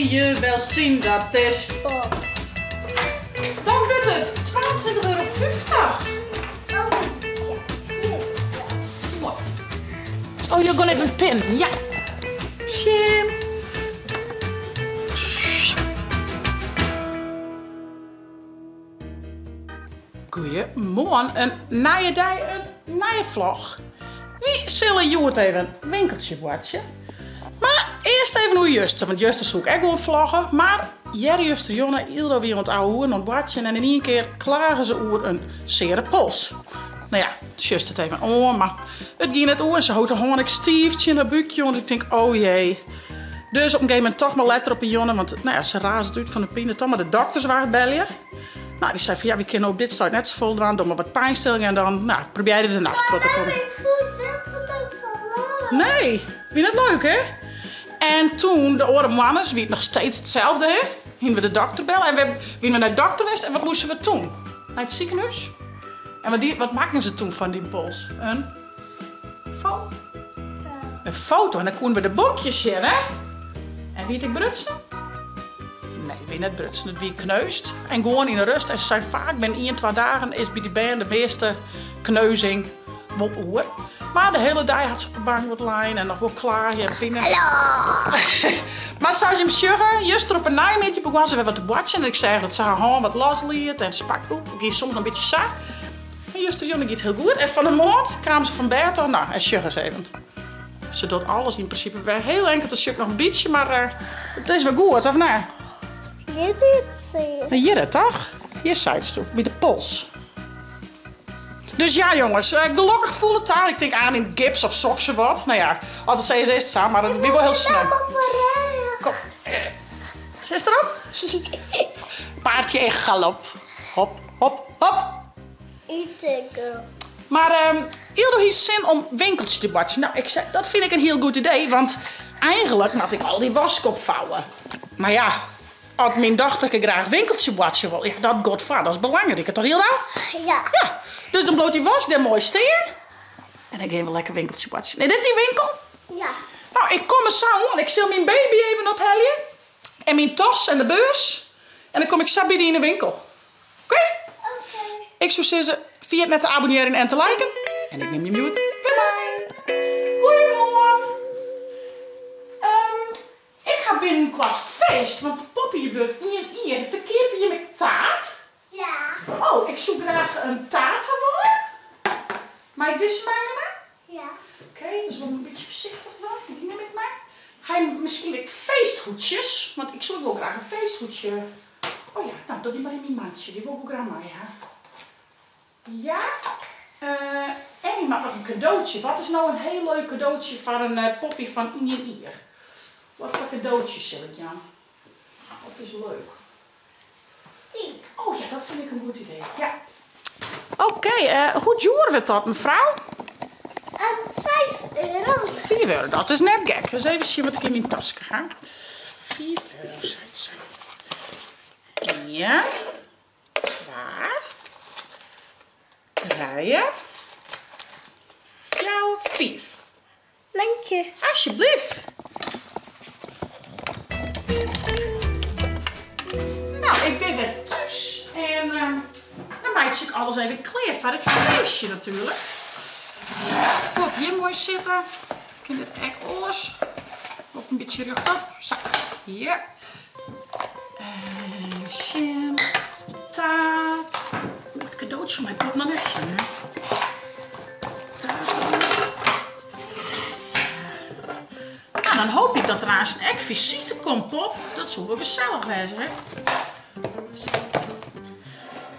Kin je wel zien dat is. Pop. Dan wurdt it 22 euro 50. Oh, ja. Moai. Oh, jo gean even pinnen. Ja. Sjen. Goeiemoarn, in nije dei, in nije vlog. Wy sille hjoed even winkeltsje boartsje. Mar earst even oer juster, want juster soe ik ek gewoan vlogge. Mar earjusterjûn, Yldo wie oan it ouwehoeren oan it boartsjen en yn ien kear klage se oer in seare pols. No ja, sjochst it even oan, mar it gie net oer en se hold de hân ek stiif tsjin har búkje oan. Dus ik tink, oh jee. Dus op in gegeven momint toch mar letter op 'e jûn, want no ja, se raasde út fan de pine, toch mar de dokterswacht belje. No, dy sei fan ja, wy kinne op dit stuit net safolle dwaan, doch mar wat pynstilling en dan, no, probearje de nacht troch te kommen. Ik fûn dit net sa leuk. Nee, wie net leuk hè? En toen, de oare moarns, wie it noch steeds itselde hè? Hiene we de dokter belle en we wiene nei de dokter west en wat moasten we toen? Nei it sikehûs. En wat, die, wat makken se toen fan dyn pols? In foto. In foto en dan koene we de bonkjes sjen hè? En wie it ek brutsen? Nee, it wie net brutsen. It wie kneusd. En gewoan yn de rust. En se sei faak binnen ien, twa dagen is by dy bern de measte kneuzing wol oer. Mar de hiele dei hat se op de bank wat lein en noch wol klaagje en pine. Mar sa as jim sjogge, juster op 'e neimiddei begon se wer wat te boartsjen. En ik seach dat se har hân wat losliet en se pakt, oep, gie soms noch in bytsje sa. En justerjûn gie it hiel goed. En fan 'e moarn kaam se fan bêd ôf. No, en sjoch ris even. Se docht alles yn prinsipe wer. Hiel inkeld, dan sjoch ik noch in bytsje, mar eh, it is wer goed, of net? Hjir doet sear. Hjir, toch? Hjir seidest, by de pols. Dus ja, jonges, eh, gelokkich foel it ta. Ik tink oan yn gips of soksawat. No ja, as it sa is, is it sa, mar it wie wol hiel sneu. Kom. Sitst derop? Paardje in galop. Hop, hop, hop. Mar ehm, Yldo hie sin om winkeltsje te boartsjen. No, ik sei, dat fyn ik in hiel goed idee, want eigenlik moat ik al dy wask opfouwe. Mar ja, as myn dochterke graach winkeltsje boartsje wol, ja, dat giet foar, dat is belangriker, toch Yldo? Ja. Ja, dus dan bliuwt dy wask dêr moai stean en dan gean we lekker winkeltsje boartsjen. Is dit dyn winkel? Ja. No, ik kom der sa oan. Ik sil myn baby even ophelje en myn tas en de beurs en dan kom ik sa by dy yn 'e winkel. Oké? Oké. Ik soe sizze, ferjit net te abonnearjen en te liken. En ik nim jim hjoed wer mei. Goeiemoarn. Um, ik ha binnenkoart feest, want de poppy wurdt ien jier. Ferkeapje jim ek taart? Ja. Oh, ik soe graach in taart ha wolle. Mei ik dizze meinimme? Ja. Oké, dus wol in bytsje foarsichtich dwaan. Dy nim ik mei. Ha jim miskien ek feesthoedsjes? Want ik soe ek wol graach in feesthoedsje. Oh ja, no, doch dy mar yn myn mantsje. Dy wol ik wol graach mei ha. Ja. Uh, en dy moat noch in kadootsje. Wat is no in hiel leuk kadootsje foar in eh, poppy fan ien jier? Wat foar kadootsje sil ik jaan? Wat is leuk? Tien. Oh ja, dat fyn ik in goed idee. Ja. Oké, eh, hoe djoer wurdt dat, mefrou? Um, 5 euro. 5 euro, dat is net gek. Dus even sjen wat ik yn myn taske ha. 5 euro, seit se. Ien, twa, trije, fjouwer, fiif. Dank je. Alsjeblieft. Nou, ik bin wer thús en uh, dan meitsje ik alles even klear foar it feestje natuerlik. Pop, hjir moai sitte. Kin dit ek oars? Op in bytsje rjochtop. Sa, ja. En sjen. Taart. Oeh, it kadootsje mei Pop noch net sjen, hè? Taart. Sa. Nou, dan hoopje ik dat der aanst ek fisite komt, Pop. Dat soe wol gesellich wêze, hè? Sa.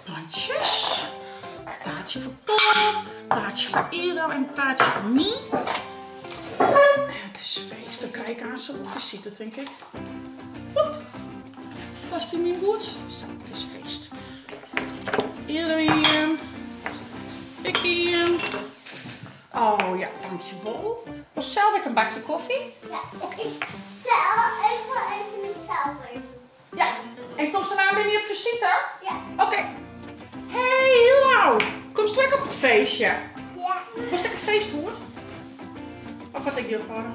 Plantjes. Taartje foar Pop, taartje foar Yldo en taartje foar my. Het is feest, dan krij ik aanst wol fisite, tink ik. Oep. Past yn myn hoed? Sa, it is feest. Yldo ien. Ik ien. Oh ja, dankjewol. Wolst sels ek in bakje kofje? Ja. Oké. Zelf, ik wil even het zelf even. Ja. En komst dêrnei by my op fisite? Ja. Oké. Hey Yldo, komst ek op it feestje? Ja. Wolst ek in feesthoed? Of wat ik jo hâlde?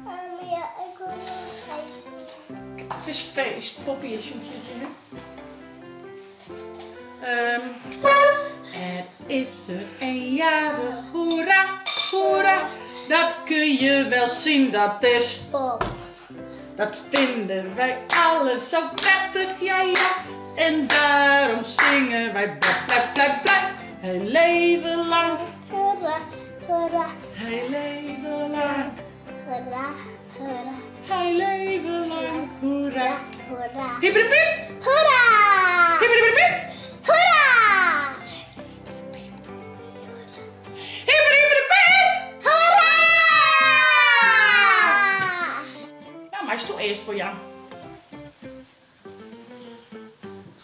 Um, ja, ik wol in feesthoed. Het is feest. Poppy is hè. Er is er een jarig, hoera, hoera. Dat kun je wel zien, dat is Pop. Dat vinden wij alle zo prettig, ja ja. En daarom zingen wij blij, blij, blij, blij. Hij leven lang. Hoera, hoera. Hij leven lang. Hoera, hoera. Hij leven lang, hoera. Hoera. Hippie-piep. Hoera! Hippie-piep. Hoera! Hippie-piep. Hoera! Nou, maar is toch eerst voor jou.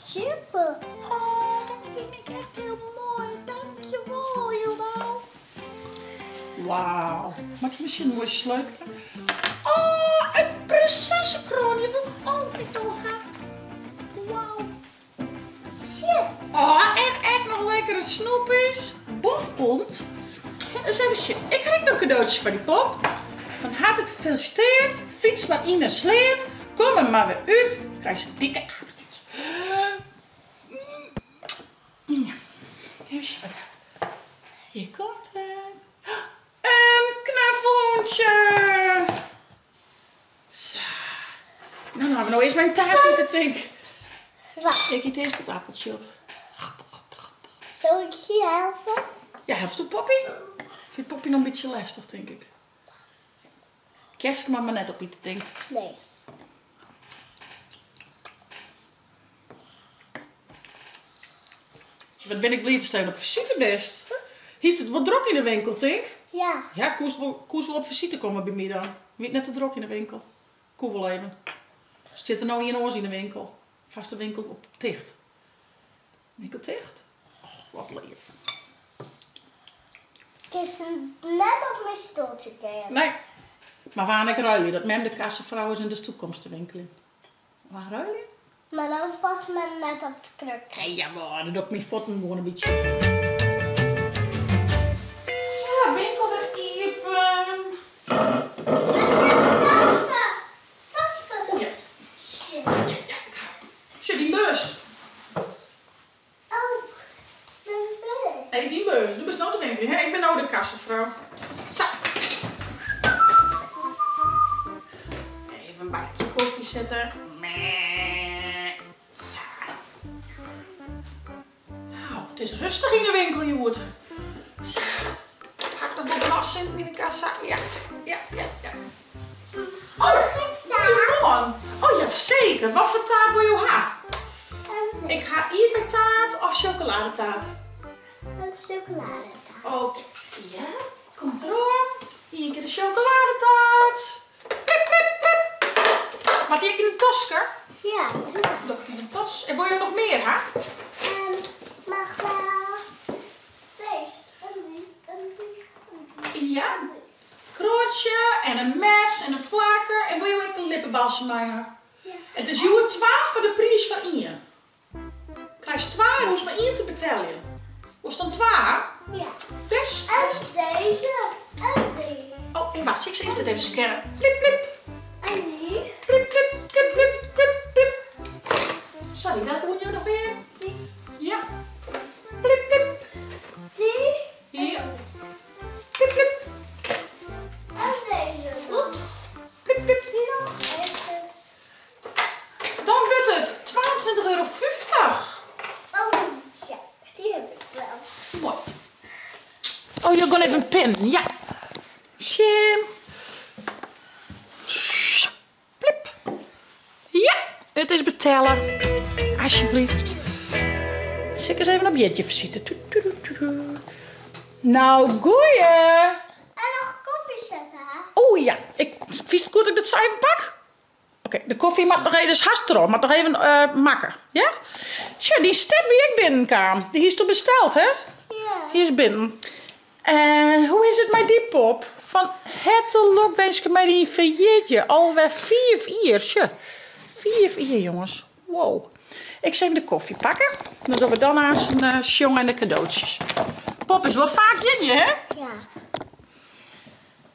Super. Oh, dat vind ik echt heel mooi. Dankjewel, Hilda. Wauw. Mag je misschien een mooie sleutel? Oh, een prinsessenkroon. Die wil ik altijd al graag. Wauw. Shit. Oh, en echt nog lekkere snoepjes. Bofpont. Eens even zien. Ik krijg nog cadeautjes van die pop. Van harte gefeliciteerd. Fiets maar in en sleet. Kom er maar weer uit. Krijg ze een dikke apentuut. Ja. Even zien wat. Hier komt het. Een knuffelhondje. Zo. Nou, dan hebben we nou eerst mijn taart eten, Tink. Wacht, Ik eet eerst het appeltje op. zal ik je helpen? Ja, helpt u Poppy? Ik vind Poppy nog een beetje lastig, denk ik. Kerst maar maar net op eten, denk ik. Nee. Wat ben ik blij te zijn op visite best. Hier is het wat druk in de winkel, denk ik. Ja. Ja, koers wel op visite komen bij mij dan. Weet net te druk in de winkel. Koe wel even. Zit er nou hier oors in de winkel? Vast de winkel op dicht. Winkel dicht? Och, wat lief. Het is net op mijn stoeltje kijken. Nee. Maar waar ik ruilen? Dat mem de kassenvrouw is in de toekomst te winkelen. Waar ruil je? Maar dan past men net op de kruk. Hey, ja, maar dat doe ik mijn voeten gewoon een beetje. Zo, winkel weer open. Taske! Taske! Oh ja. Shit. Ja, ja, ik ga. Shit, die bus. Oh, mijn bus. Hé, die bus. Du bent nou de winkel. Hè? Ik ben nou de kassenvrouw. Zo. Even een bakje koffie zetten. Zo. Nou, het is rustig in de winkel, Joert. Zo. Ga ik nog wat was in de kassa? Ja, ja, ja, ja. Oh, goeiemorgen. Oh ja, zeker. Wat voor taart wil je hebben? Ik ga ierbeertaart of chocoladetaart. Een chocoladetaart. Oké. Ja, komt erop. Hier een keer de chocoladetaart. Plip, plip, plip. Maar die heb ik in een taske? Ja, doe maar. Dat in een tas. En wil je nog meer, hè? Mag wel. Deze. En die, en die, en die. Ja. Krootje en een mes en een vlakker. En wil je ook een lippenbalsem bij haar? Ja. Het is juur 12 voor de prijs van 1. Krijg je 12 en hoeft maar 1 te betalen. Hoe is dan 12? Ja. Best. En deze. En die. Oh, en wacht, ik zal eerst dit even scannen. Plip, plip. En die. Plip, plip, plip, plip, plip, plip. Sorry, welke moet je nog meer? Die. Ja. Plip, plip. Die. Ja. Plip, plip. En deze. Oeps. Plip, plip. Die nog even. Dan wordt het tweeëntwintig euro vijftig. Oh, ja. Die heb ik wel. Mooi. Oh, je gaat even pinnen. Ja. Jim. Plip. Ja, het is betellen. Alsjeblieft. Zal ik eens even een objectje versieten. Toet, toet, toet, toet, toet. Nou, goeie. En nog koffie zetten, hè? Oh ja, ik vind het goed dat ik dat zo even pak. Oké, de koffie mag nog even, dus haast erop, maar nog even makken. Ja? Tja, die step die ik binnenkwam, die is toen besteld, hè? Ja. Hier is binnen. En hoe is het met die pop? Van het lokwens ik mij die verjeetje. Alweer 4 uur. Tja. 4 uur, jongens. Wow. Ik zal even de koffie pakken. Dan doen we daarna zijn jong en de cadeautjes. Pop is wel vaak jetje, hè? Ja.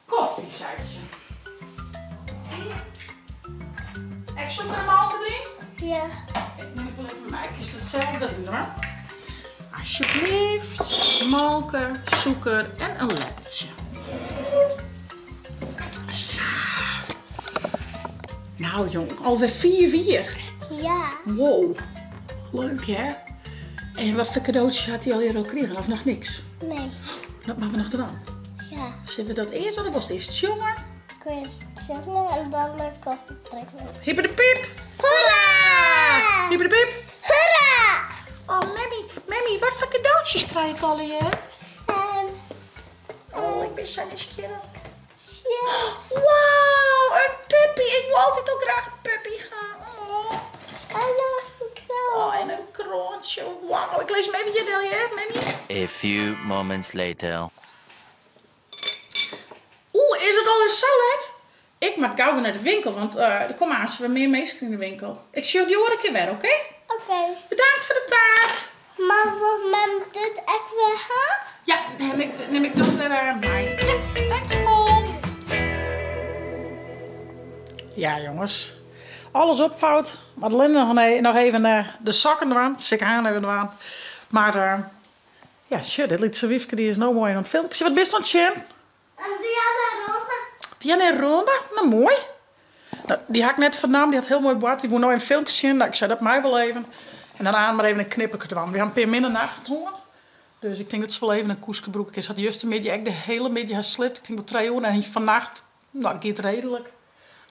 Koffie, zei ze. Sûker en molke deryn? Ja. Ik nim ik wol even mei. Kinst it sels deryn dwaan. Alsjeblieft. Molke, sûker en in leppeltsje. Sa. Nou jong, alwer 5 jier. Ja. Wow. Leuk hè? En wat foar kadootsjes hat hy allegear al krigen of noch niks? Nee. Dat moatte we noch dwaan. Ja. Sille we dat earst dwaan of wolst earst sjonge? Ik wil eerst sjonge en dan een kofje drinken. Hippe de piep! Hoera! Hippe de piep! Hoera! Oh, memmy, memmy, wat foar kadootsjes krij ik allegear? Oh, ik bin sa nijsgjirrich. Ja. Wow, in puppy. Ik wol altyd al graach in puppy ha. Oh. En nog een kroon. Oh, en in kroantsje. Wow, ik lis him even hjir del, hear, memmy. A few moments later. Oeh, is it alwer sa let? Ik moat gau wer nei de winkel, want der komme aanst wer mear minsken yn de winkel. Ik sjoch dy oare kear wer, oké? Oké. Bedankt foar de taart! Mar wol mem dit ek wer ha? Ja, nim ik dat wer mei. Ja, dankjewol! Ja, jonges. Alles opfoud. Moat allinnich noch even de sokken dwaan. Sil ik aanst even dwaan. Mar ja, sjoch, dit lytse wyfke dy is no moai oan it filmkje. Wat bist oan it sjen? Diana Roma. Diana Roma? No, moai. No, dy ha ik net fernaam, dy hat hiel moai board. Dy woe no even filmkes sjen. No, ik sei dat mei wol even. En dan aanst mar even in knipperke dwaan. Wy ha in pear minne nachten hân. Dus ik tink dat se wol even in koeske brûke kin. Se hat justermiddei ek de hiele middei hast sliept. Ik tink wol trije oeren. En fannacht, no, giet reedlik.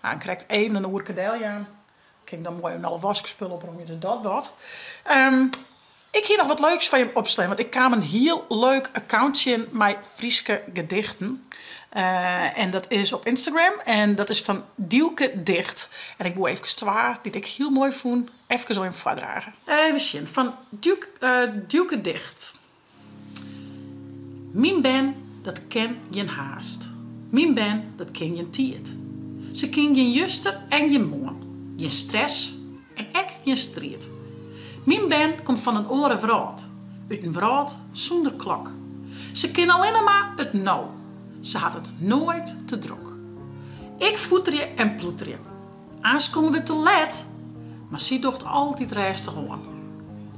No, en krekt even in oerke deljaan. Kin ik dan moai alle waskspul opromje, dus dat wat. Ik hie noch wat leuks foar jim opslein, want ik kaam in hiel leuk account tsjin mei Fryske gedichten. En dat is op Instagram en dat is fan Dieuwke Dicht. En ik woe efkes twa, dy't ik hiel moai fûn, efkes oan jim foardrage. Even sjen, fan Dieuwke Dicht. Myn bern, dat ken gjin haast. Myn bern, dat ken gjin tiid. Se ken gjin juster en gjin moarn, gjin stress en ek gjin striid. Myn bern komt fan in oare wrâld, út in wrâld sûnder klok. Se kin allinne mar it no, se hat it noait te drok. Ik foeterje en ploeterje, aanst komme we te let, mar sy docht altyd rêstich oan.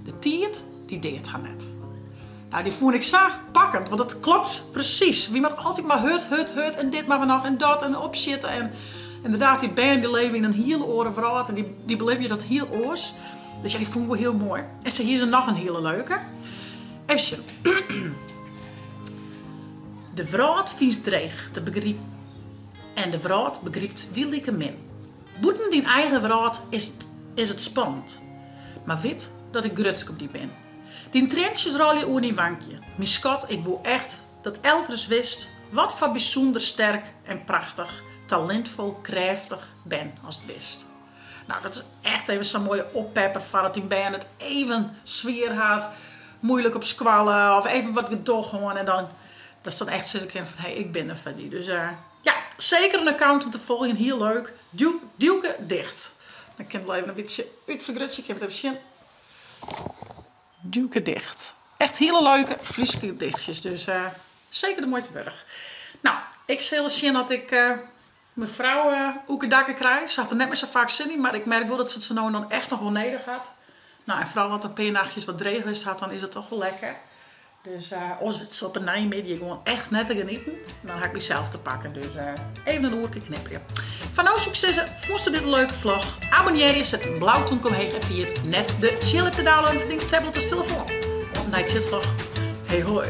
De tiid, dy deart har net. Nou, dy fûn ik sa pakkend, want dat klopt presys. Wy moatte altyd mar hurd, hurd, hurd en dit moatte we noch en dat en opsjitte. En ynderdaad, dy bern dy leve yn in hiele oare wrâld en dy belibje dat hiel oars. Dus ja, dy fûn ik wol hiel moai. En sa hie se noch in hiele leuke. Even sjen. De wrâld fynst dreech te begripen en de wrâld begrypt dy likemin. Bûten dyn eigen wrâld is it spannend, mar wit dat ik grutsk op dy bin. Dyn trientsjes rôlje oer dyn wankje. Myn skat, ik woe echt dat elk ris wist wat foar bysûnder sterk en prachtich, talintfol, krêftich bern ast bist. Nou, dat is echt even sa'n moaie oppepper foar at dyn bern it even swier hat, moeilik op skoalle of even wat gedoch hân en dan datst dan echt sizze kin fan hey, ik bin der foar dy. Dus ja, seker in account om te folgjen, hiel leuk. Dieuwke Dicht. Dan kin it wol even in bytsje útfergrutsje, kin it even sjen. Dieuwke Dicht. Echt hiele leuke Fryske gedichtjes, dus seker de muoite wurdich. Nou, ik sil sjen at ik myn frou oekedakke krij. Se hat der net mear sa faak sin yn, mar ik merk wol dat se it sa no en dan echt noch wol nedich hat. Nou, en foaral at in pear nachtjes wat dreech west hat, dan is dat toch wol lekker. Dus oars wurdt se op 'e neimiddei gewoan echt net te genieten. Dan ha ik mysels te pakken, dus even in oerke knipperje. Foar no soe ik sizze, fûnsto dit in leuke vlog? Abonnearje, set in blau tûmke omheech en ferjit net de tsjilip te downloaden foar dyn tablet of telefoan. Oant de nije tsjilvlog. Hey hoi!